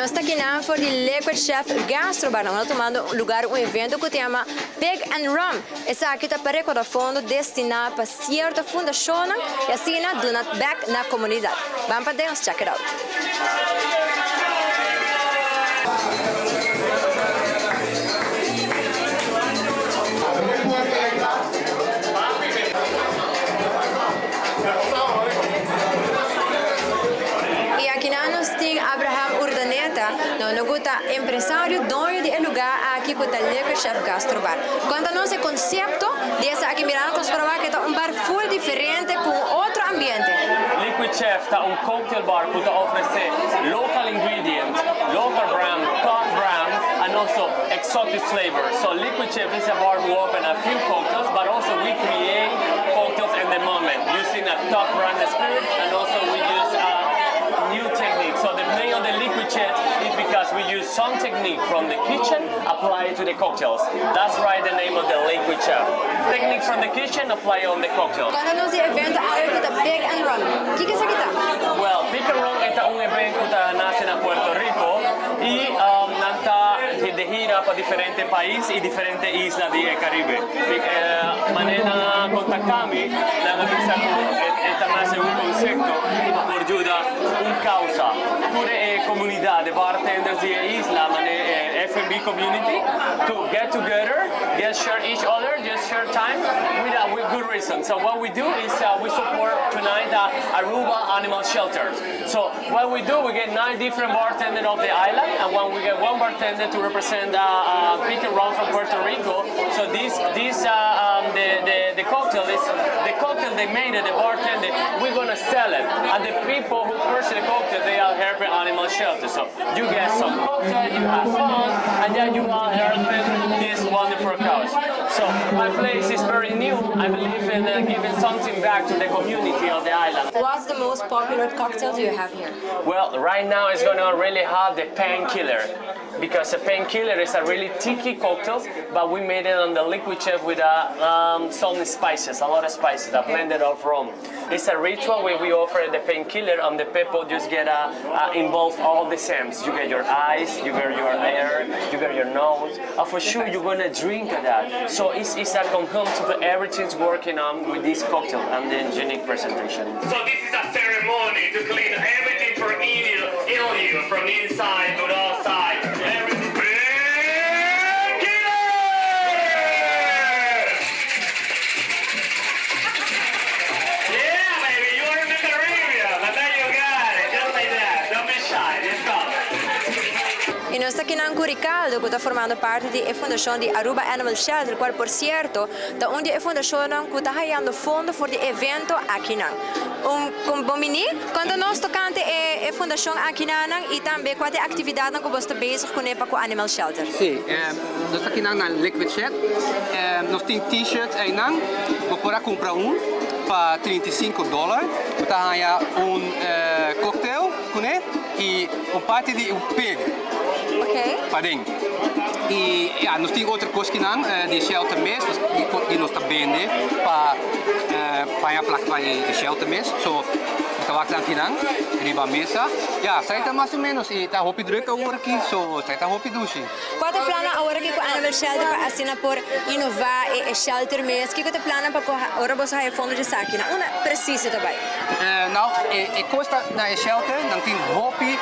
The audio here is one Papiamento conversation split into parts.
Nos ta kinan for di Liquid Chef Gastro Bar. Nan ta tumando lugar un evento cu ta yama Pig and Rum. Esaki ta pa recorda fondo destina pa cierto fundacionnan y asina duna bek na comunidad. Ban pa den, check it out. Y akinan nos tin Abraham Urdaneta, no no cu ta empresario, doño di e lugar aki cu ta Liquor Chef Gastro Bar. Conta nos e concepto di esaki mirando cu nos por wak e ta un bar full diferente cu un otro ambiente. Liquid Chef ta un cocktail bar cu ta ofrece local ingredients, local brand, top brand and also exotic flavors. So Liquid Chef is a bar who open a few cocktails but also we create cocktails in the moment using a top brand spirit and also we use a new technique. So the name of the Liquid Chef is because we use some technique from the kitchen apply it to the cocktails. That's right the name of the Liquid Chef. Technique from the kitchen apply on the cocktail. Conta nos di e evento awe cu ta Pig and Rum. Kico esaki ta? Well, Pig and Rum e ta un evento cu ta nace na Puerto Rico y um, nan ta de gira pa diferente pais y diferente isla di e Caribe. Pig, eh, manera nan a contacta mi, nan a bisa cu e ta nace un concepto pa por yuda un causa. Tur e comunidad de bartenders di e isla, mane e F&B community, to get together, get share each other, just share time with a with good reason. So what we do is we support tonight the Aruba Animal Shelter. So what we do, we get nine different bartenders of the island, and when we get one bartender to represent Pig and Rum from Puerto Rico. So this this the cocktail is the cocktail they made it, the bartender, we're gonna sell it, and the people who purchase the cocktail, they are helping animal shelter. So you get some cocktail, you have fun, and then you are helping this wonderful cause. So my place is very new. I believe in giving something back to the community of the island. What's the most popular cocktail do you have here? Well, right now it's going on really hot, the painkiller. Because a painkiller is a really tiki cocktail, but we made it on the Liquid Chef with some spices, a lot of spices, a blended of rum. It's a ritual where we offer the painkiller and the people just get involved all the sense. You get your eyes, you get your air, you get your nose, and for sure you're gonna drink that. So it's a conjunct of everything's working on with this cocktail and the unique presentation. So this is a ceremony to clean everything for ill, ill you from inside to outside. Everything. Painkiller! Yeah, baby, you are in the Caribbean, and then you got it, just like that. Don't be shy, just come. Y nos ta aki cu Ricardo, cu ta formando parti di e fundacion di Aruba Animal Shelter, cual por cierto, ta unda e fundacion cu ta hayando fondo pa e evento aki nan. Un con bon bini, conta nos tocante e fundacion aki nan y tambe cua ta e actividad cu boso ta bezig cu ne pa cu Animal Shelter. Si, nos ta aki na Liquid Chef. Nos tin t-shirts ey nan. Bo por cumpra un pa 35 dollar. Bo ta haya un cocktail cu ne y un parti di un pig. Paden. Y ja, nos tin otro cos nan di shelter mes, y nos ta bende pa pa placa pa e shelter mes. So, ta wak aki nan, riba mesa. Ja, esey ta mas o menos y ta hopi druk awor aki, so esey ta hopi dushi. Cua ta e plan awor aki cu Animal Shelter pa asina por innova e shelter mes? Kico ta e plan pa ora boso haya fondo di esaki? Na unda preciso tambe? Nou, e cos ta na e shelter, nan tin hopi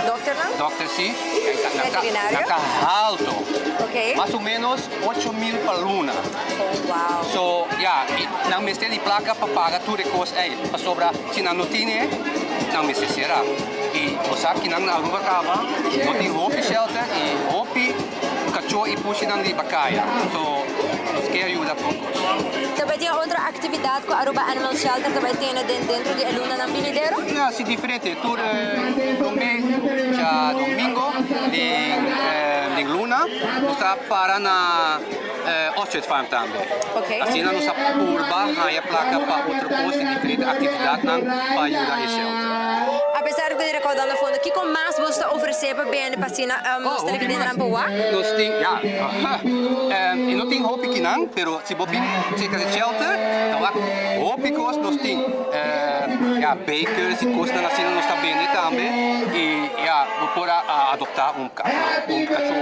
Dokter nan? Dokter si. Veterinario? Ta halto. Ok. Mas o menos 8 mil pa luna. Oh, wow. So, ja, nan mester di placa pa paga tur e cos ey. Pasobra, si nan no tin, nan mester cera. Y, o sea, cu nan na Aruba caba, no tin hopi shelter y hopi cacho y pushi nan riba caya. So, nos kier yuda tur cos. Tambe tin otro actividad cu Aruba Animal Shelter tambe tin dentro di e lunanan binidero? Ja, si diferente. Tur diadomingo, di luna, nos ta para na Ostrich Farm tambe. Ok. Asina nos ta purba, haya placa pa otro cos y diferente actividad pa yuda e shelter. Apesar di cu recaudando fondo, kico mas boso ta ofrece pa bende pa asina nos televidente pa wak? Nos tin, ja, y no tin hopi kinan, pero si bo bin cerca di shelter, ta wak hopi cos nos tin. Ya, bakers y cosnan asina nos ta bende tambe. Y ya, bo por adopta un cacho.